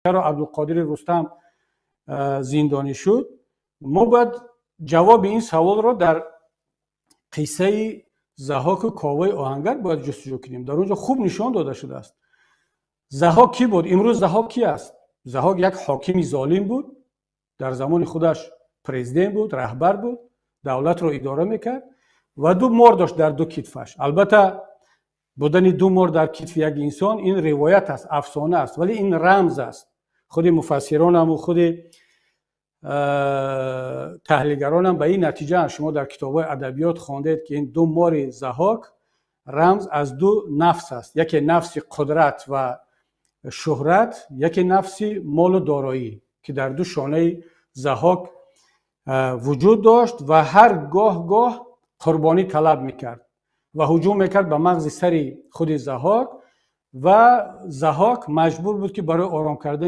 Чаро Абдулқодири Рустам зиндонӣ шуд? Мо бояд ҷавоби ин саволро дар қиссаи Заҳоку Коваи Оҳангар бояд ҷустуҷӯ кунем. Дар он ҷо хуб нишон дода шудааст, Заҳок кӣ буд. Имрӯз Заҳок кӣ аст? Заҳок як ҳокими золим буд, дар замони худаш президент буд, раҳбар буд, давлатро идора мекард ва ду мор дошт дар ду китфаш. Албатта, будани ду мор дар китфи як инсон ин ривоят аст, афсона аст, вале ин рамз аст. Худи муфассиронаму худи таҳлилгаронам ба ин натиҷаанд. Шумо дар китобҳои адабиёт хондед, ки ин ду мори Заҳок рамз аз ду нафс аст: яке нафси қудрат ва шӯҳрат, яке нафси молу дороӣ, ки дар ду шонаи Заҳок вуҷуд дошт ва ҳар гоҳ гоҳ қурбонӣ талаб мекард ва ҳуҷум мекард ба мағзи сари худи Заҳок, ва Заҳок маҷбур буд, ки барои ором кардани